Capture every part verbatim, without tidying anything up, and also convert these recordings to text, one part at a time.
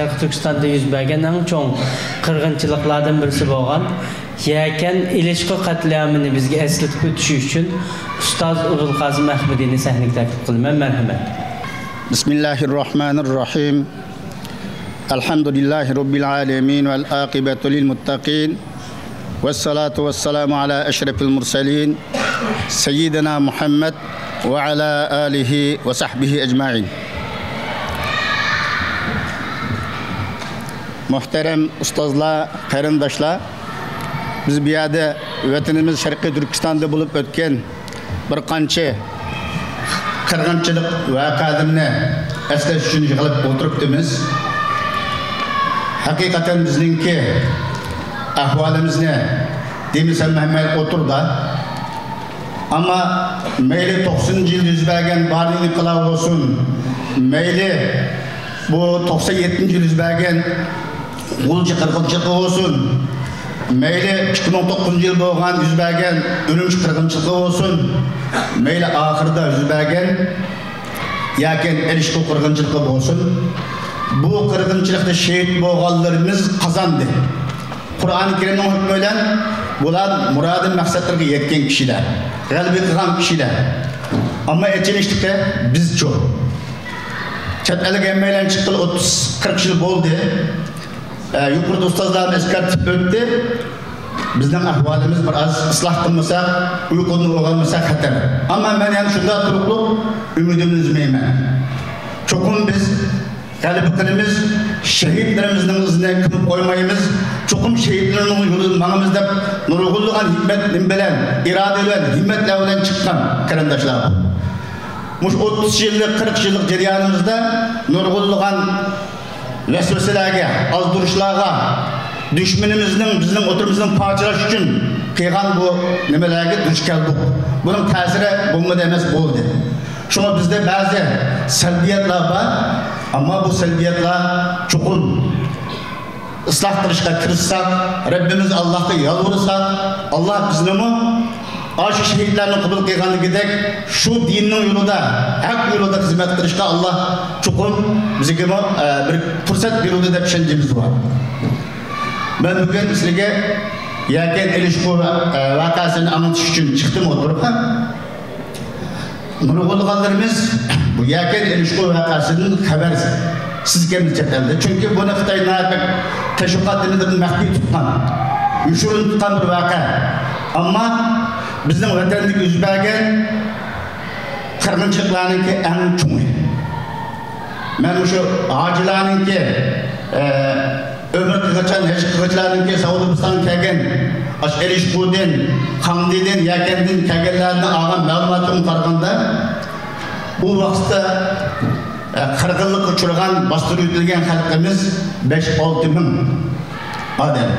شەرقىي تۈركىستاندا يۈز بەرگەن ئەڭ چوڭ قىرغىنچىلىقلاردىن بىرسى بولغان يەكەن ئېلىشقۇ قەتلىئامىنى بىزگە ئەسلىتىپ ئۆتۈشى ئۈچۈن ئۇستاز ئوبۇلقاسىم ئەخمىدىنى سەھنىگە تەكلىپ قىلىمەن. مەرھەمەت. بسم الله الرحمن الرحيم. الحمد لله رب العالمين والعاقبة للمتقين والصلاة والسلام على أشرف المرسلين سيدنا محمد وعلى آله وصحبه أجمعين. مۇھتەرەم ئۇستازلار، قېرىنداشلار، بىز بۇ يەردە ۋەتىنىمىز شەرقىي تۈركىستاندا بولۇپ ئۆتكەن بىر قانچە قىرغىنچىلىق ۋەقەلىرىنى ئەسلەش ئۈچۈن يىغىلىپ ئولتۇرۇپتىمىز. ھەقىقەتەن بىزنىڭكى ئەھۋالىمىزنى دېمىسەم ھەممە ئوتتۇرىدا. ئەمما مەيلى توقسىنىنچى يىل يۈز بەرگەن بارلىق ئىنقىلاب بولسۇن، مەيلى بۇ توقسان يەتتىنچى يىل يۈز بەرگەن غۇلجا قىرغىنچىلىقى بولسۇن، مەيلى ئىككى مىڭ توققۇزىنچى يىل بولغان يۈز بەرگەن ئۈرۈمچى قىرغىنچىلىقى بولسۇن، مەيلى ئاخىرىدا يۈز بەرگەن يەكەن ئېلىشقۇ قىرغىنچىلىقى بولسۇن، بۇ قىرغىنچىلىقتا شېھىت بولغانلىرىمىز قازاندى. قۇرئان كەرىمنىڭ ھۆكمى بىلەن بۇلار مۇرادى مەقسەتلىرىگە يەتكەن كىشىلەر، غەلىبە قىلغان كىشىلەر. ئەمما ئېچىنىشلىقى بىزچۇ؟ چەت ئەلگە ھەممەيلەن چىققىلى ئوتتۇز، قىرىق يىل بولدى. ئە، يۇقىرىدا ئۇستازلارمۇ ئەسكەرتىپ ئۆتتى. بىزنىڭ ئەھۋالىمىز بىر ئاز ئىسلاھ قىلمىساق، ئۇيقۇدىن ئويغانمىساق خەتەر. ئەمما مەن يەنە شۇنداق تۇرۇقلۇق ئۈمىدىمنى ئۈزمەيمەن. چوقۇم بىز غەلىبە قىلىمىز، شېھىتلىرىمىزنىڭ ئىزىنى كۆمۈپ قويمايمىز. چوقۇم شېھىتلىرىمىزنىڭ يولىدىن ماڭىمىز دەپ نۇرغۇنلىغان ھېكمەت بىلەن، ئىرادە بىلەن، ھىممەتلەر بىلەن چىققان قېرىنداشلار. مۇشۇ ئوتتۇز يىللىق، قىرىق يىللىق جەريانىمىزدا نۇرغۇنلىغان ۋەسۋەسىلەرگە، ئازدۇرۇشلارغا، دۈشمىنىمىزنىڭ بىزنىڭ ئوتتۇرىمىزنى پارچىلاش ئۈچۈن قىلغان بۇ نېمىلەرگە دۇچ كەلدۇق. بۇنىڭ تەسىرى بولمىدى ئەمەس، بولدى. شۇڭا بىزدە بەزى سەلبىيەتلەر بار، ئەمما بۇ سەلبىيەتلەر چوقۇم ئىسلاھ قىلىشقا تىرىشساق، رەببىمىز ئاللاھقا يالۋۇرساق، ئاللاھ بىزنىمۇ ئاشۇ شېھىتلەرنى قوبۇل قىلغانلىكىدەك، شۇ دىننىڭ يولىدا، ھەق يولىدا خىزمەت قىلىشقا ئاللاھ چوقۇم بىزگىمۇ، ئە، بىر پۇرسەت بېرىدۇ دەپ ئىشەنچىمىز بار. مەن بۈگۈن سىلەرگە يەكەن ئېلىشقۇ، ئە، ۋەقەسىنى ئاڭلىتىش ئۈچۈن چىقتىم ئوتتۇرىغا. نۇرغۇنلىغانلىرىمىز بۇ يەكەن ئېلىشقۇ ۋەقەسىدىن خەۋەرسىز ئىكەنمىز چەت ئەلدە. چۈنكى بۇنى خىتاي ناھايىتى بەك تەشۋىقات نېمىلىرىنى مەخپىي تۇتقان، يوشۇرۇن تۇتقان بىر ۋەقە. ئەمما بىزنىڭ ۋەتەندىكى يۈز بەرگەن قىرغىنچىلىقلارنىڭكى ئەڭ چوڭى. مەن مۇشۇ ھاجىلارنىڭكى، ئە، ئۆمرە قىلغۇچان، ھەج قىلغۇچىلارنىڭكى سەئۇدى ئەرەبىستانغا كەلگەن، ئاشۇ ئېلىشقۇدىن، خاڭدىدىن، يەكەندىن كەلگەنلەردىن ئالغان مەلۇماتىمغا قارىغاندا، ئۇ ۋاقىتتا، ئە، قىرغىنلىققا ئۇچرىغان، باستۇرۇۋېتىلگەن خەلقىمىز بەش-ئالتە مىڭ ئادەم.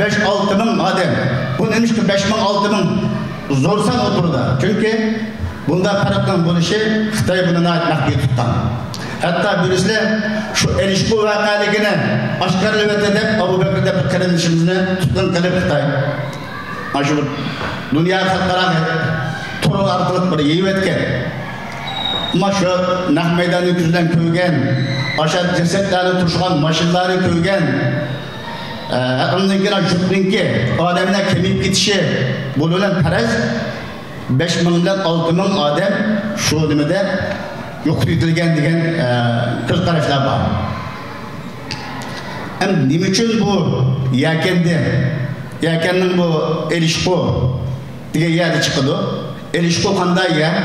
بەش-ئالتە مىڭ ئادەم. بۇ نېمىشقا بەش مىڭ، ئالتە مىڭ زور سان ئوتتۇرىدا؟ چۈنكى بۇنداق پەرقنىڭ بولۇشى خىتاي بۇنى ناھايىتى مەخپىي تۇتقان. ھەتتا بىرسىلەر شۇ ئېلىشقۇ ۋەقەلىكىنى ئاشكارىلىۋەتتى دەپ، ئەبۇ بەكرى دەپ بىر قېرىندىشىمىزنى تۇتقۇن قىلىپ خىتاي، مانا شۇ دۇنيا خەلقئارا تور ئارقىلىق بىر يېيىۋەتكەن. ئەمما شۇ نەق مەيداننى كۆز بىلەن كۆرگەن، ئاشۇ جەسەتلەرنى تۇرۇشقان ماشىنىلارنى كۆرگەن، ئە، ئاندىن كېيىن جۇتنىڭكى ئادەملەر كېمىيىپ كېتىشى، بۇ بىلەن پەرەز، بەش مىڭ بىلەن ئالتە مىڭ ئادەم شۇ نېمىدە يوقىتىۋېتىلگەن دېگەن، ئە، كۆز قاراشلار بار. ئەمدى نېمە ئۈچۈن بۇ يەكەندە، يەكەننىڭ بۇ ئېلىشقۇ دېگەن يەردە چىقىدۇ؟ ئېلىشقۇ قانداق يەر؟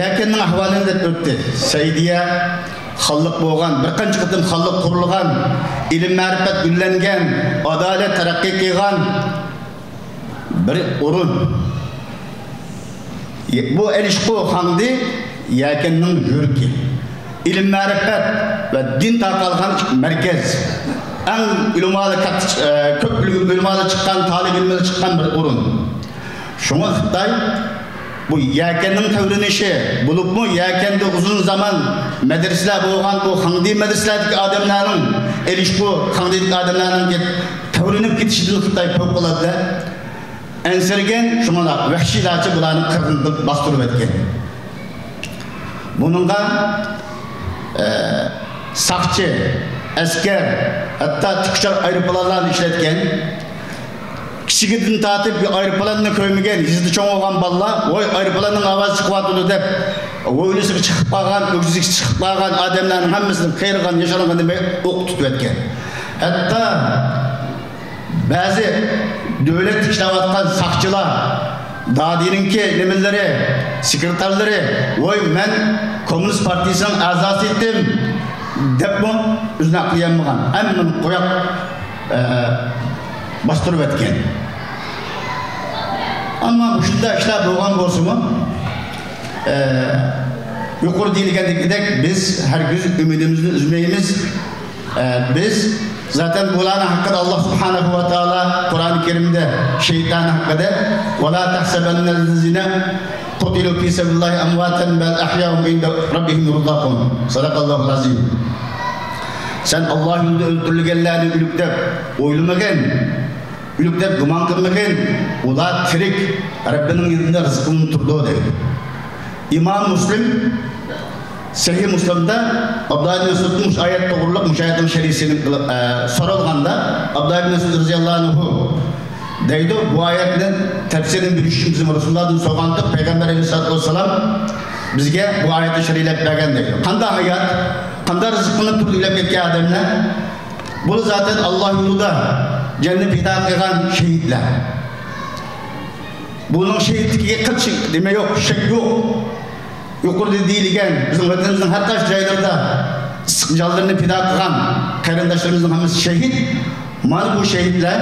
يەكەننىڭ ئەھۋالىنى دەپ ئۆتتى. سەئىدىيە خانلىق بولغان، بىر قانچە قېتىم خانلىق قۇرۇلغان، ئىلىم-مەرىپەت گۈللەنگەن، ئادالەت تەرەققىي قىلغان بىر ئورۇن. بۇ ئېلىشقۇ خاڭدى يەكەننىڭ يۈرىكى. ئىلىم-مەرىپەت ۋە دىن تارقالغان مەركەز. ئەڭ ئۆلىمالار كاتتا، ئە، كۆپ ئۆلىمالار چىققان، تالىپ ئىلىملار چىققان بىر ئورۇن. شۇڭا خىتاي بۇ يەكەننىڭ تەۋرىنىشى، بولۇپمۇ يەكەندە ئۇزۇن زامان مەدرىسىلەر بولغان، بۇ خاڭدى مەدرىسىلەردىكى ئادەملەرنىڭ، ئېلىشقۇ خاڭدىدىكى ئادەملەرنىڭ تەۋرىنىپ كېتىشىدىن خىتاي پەۋقۇلئاددە ئەنسىرىگەن، شۇڭا ۋەھشىيلارچە بۇلارنى قىرغىن قىلىپ باستۇرۇۋەتكەن. بۇنىڭغا ئە، ساقچى، ئەسكەر، ھەتتا تىك ئۇچار ئايروپىلانلارنى ئىشلەتكەن. كىچىكىدىن تارتىپ بىر ئايروپىلاننى كۆرمىگەن، يېزىدا چوڭ بولغان بالىلار، ۋوي، ئايروپىلاننىڭ ئاۋازى چىقىۋاتىدۇ دەپ، ھويلىسىغا چىقىپ قالغان، ئۆگزىسىگە چىقىپ قالغان ئادەملەرنىڭ ھەممىسىنى قېرىغان، ياشانغان دېمەي ئوق تۇتۇۋەتكەن. ھەتتا بەزى دۆلەتتە ئىشلەۋاتقان ساقچىلار، دادىنىڭكى نېمىلىرى، سېكرېتارلىرى، ۋوي، مەن كوممۇنىست پارتىيىسىنىڭ ئەزاسى ئىدىم دەپمۇ ئۆزىنى ئاقلىيالمىغان، ھەممىنى قوياق، ئە، باستۇرۇۋەتكەن. ئەمما مۇشۇنداق ئىشلار بولغان بولسىمۇ، ئە، يۇقىرىدا دېيىلگەندەك، بىز ھەرگىز ئۈمىدىمىزنى ئۈزمەيمىز. ئە، بىز زاتەن بۇلارنىڭ ھەققىدە ئاللا سۇبھانەھۇ ۋە تائالا قۇرئان كەرىمدە شېھىتلەرنىڭ ھەققىدە، «ولا تحسبن الذين قتلوا في سبيل الله أمواتا بل أحياء عند ربهم يرزقون.» صدق الله العظيم. سەن ئاللا يولىدا ئۆلتۈرۈلگەنلەرنى ئۆلۈك دەپ ئويلىمىغىن، ئۆلۈك دەپ گۇمان قىلمىغىن. ئۇلار تىرىك، رەببىنىڭ يېنىدا رىزقىنى تۇرىدۇ دەيدۇ. ئىمام مۇسلىم سەھىھ مۇسلىمدا ئابدۇللا ئىبن مەسئۇدتىن مۇشۇ ئايەت توغرۇلۇق، مۇشۇ ئايەتنىڭ شەرھىسىنى، ئە، سورالغاندا، ئابدۇللا ئىبن مەسئۇد رەزىياللاھۇ ئەنھۇ دەيدۇ، بۇ ئايەتنى تەپسىرىنى بىلىش ئۈچۈن بىز رەسۇلۇللادىن سورىغانتۇق، پەيغەمبەر ئەلەيھىسسالاتۇ ۋەسسالام بىزگە بۇ ئايەتنى شەرھلەپ بەرگەن دەيدۇ. قانداق ھايات؟ قانداق رىزىق قىلىنىپ تۇرىدۇ ئۆلۈپ كەتكەن ئادەملەر؟ بۇ زاتەن ئاللا يولىدا جېنىنى پىدا قىلغان شېھىتلەر. بۇنىڭ شېھىتلىكىگە قىلچە نېمە يوق، شەك يوق. يۇقىرىدا دېيىلگەن بىزنىڭ ۋەتىنىمىزنىڭ ھەر قايسى جايلىرىدا ئىسسىق جانلىرىنى پىدا قىلغان قېرىنداشلىرىمىزنىڭ ھەممىسى شېھىت. مانا بۇ شېھىتلەر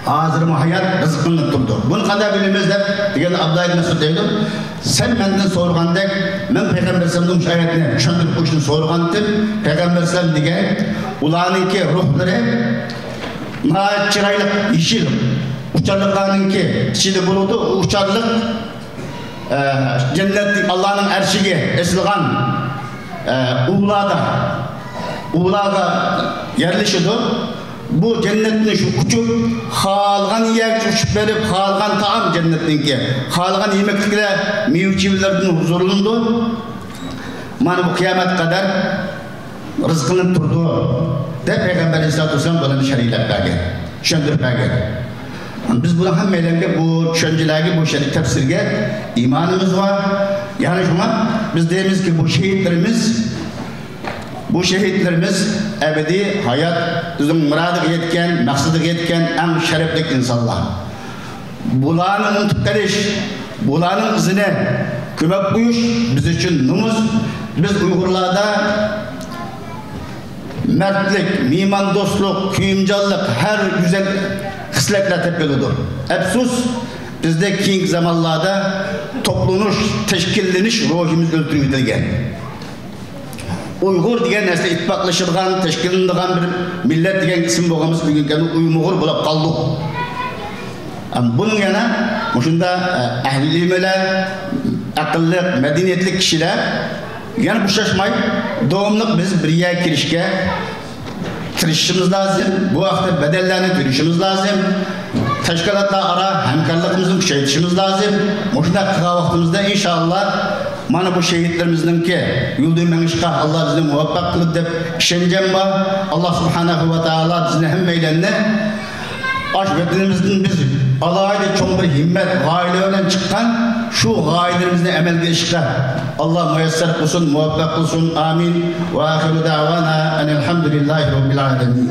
ھازىرمۇ ھايات، رىزقىنى تۇرىدۇ. بۇنى قانداق بىلىمىز دەپ دېگەندە، ئابدۇللا ئىبن مەسئۇد دەيدۇ، سەن مەندىن سورىغاندەك، مەن پەيغەمبەر ئەلەيھىسسالامدىن مۇشۇ ئايەتنى چۈشەندۈرۈپ قويۇشنى سورىغانتىم. پەيغەمبەر ئەلەيھىسسالام دېگەن، ئۇلارنىڭكى روھلىرى ناھايىتى چىرايلىق، يېشىل ئۇچارلىقلارنىڭكى ئىچىدە بولىدۇ. ئۇ ئۇچارلىق، ئە، جەننەتنىڭ، ئاللانىڭ ئەرشىگە ئېسىلغان، ئە، ئۇۋىلاردا، ئۇۋىلارغا يەرلىشىدۇ. بۇ جەننەتتىن شۇ ئۇچۇپ، خالىغان يەرگە ئۇچۇپ بېرىپ، خالىغان تائام جەننەتنىڭكى، خالىغان يېمەكلىكلەر، مېۋە-چېۋىلەردىن ھۇزۇرلىنىدۇ. مانا بۇ قىيامەتكە قەدەر رىزقىنى تۇرىدۇ، دەپ پەيغەمبەر ئەلەيھىسسالاتۇ ۋەسسالام بۇلارنى شەرھلەپ بەرگەن، چۈشەندۈرۈپ بەرگەن. بىز بۇنى ھەممەيلەنگە بۇ چۈشەنچىلەرگە، بۇ شەرھ تەپسىرگە ئىمانىمىز بار. يەنى شۇڭا بىز دەيمىزكى، بۇ شېھىتلىرىمىز، بۇ شېھىتلىرىمىز ئەبەدىي ھايات، ئۆزىنىڭ مۇرادىغا يەتكەن، مەقسىتىگە يەتكەن ئەڭ شەرەپلىك ئىنسانلار. بۇلارنى ئۇنتۇپ قېلىش، بۇلارنىڭ ئىزىنى كۆمۈپ قويۇش بىز ئۈچۈن نومۇس. بىز ئۇيغۇرلاردا مەردلىك، مېھماندوستلۇق، كۆيۈمچانلىق، ھەر گۈزەل خىسلەتلەر تېپىلىدۇ. ئەپسۇس، بىزدە كېيىنكى زامانلاردا توپلىنىش، تەشكىللىنىش روھىمىز ئۆلتۈرۈۋېتىلگەن. ئۇيغۇر دېگەن نەرسە ئىتتىپاقلىشىدىغان، تەشكىللىنىدىغان بىر مىللەت دېگەن ئىسىم بولغىنىمىز بۈگۈنكى كۈندە ئۇيمۇغۇر بولۇپ قالدۇق. بۇنىڭ يەنە مۇشۇنداق ئەھلى ئىلىم بىلەن ئەقىللىق، مەدەنىيەتلىك كىشىلەر يەنە بوشاشماي، داۋاملىق بىز بىر يەرگە كېلىشكە تىرىشىشىمىز لازىم. بۇ ھەقتە بەدەللەرنى تۆلىشىمىز لازىم. تەشكىلاتلار ئارا ھەمكارلىقىمىزنى كۈچەيتىشىمىز لازىم. مۇشۇنداق قىلغان ۋاقتىمىزدا ئىنشائاللا مانا بۇ شېھىتلىرىمىزنىڭكى يولىدا مېڭىشقا ئاللا بىزنى مۇۋەپپەق قىلىدۇ دەپ ئىشەنچىم بار. ئاللا سۇبھانەھۇ ۋە تائالا بىزنى ھەممەيلەننى ئاشۇ ۋەتىنىمىزدىن بىز ئالاھىدە چوڭ بىر ھىممەت، غايىلەر بىلەن چىققان شۇ غايىلىرىمىزنى ئەمەلگە ئېشىرىشقا ئاللا مۇيەسسەر قىلسۇن، مۇۋەپپەق قىلسۇن. ئامىن. ۋە ئاخىرۇ دەۋانا ئەنىل ھەمدۇلىللاھى رەببىل ئالەمىن.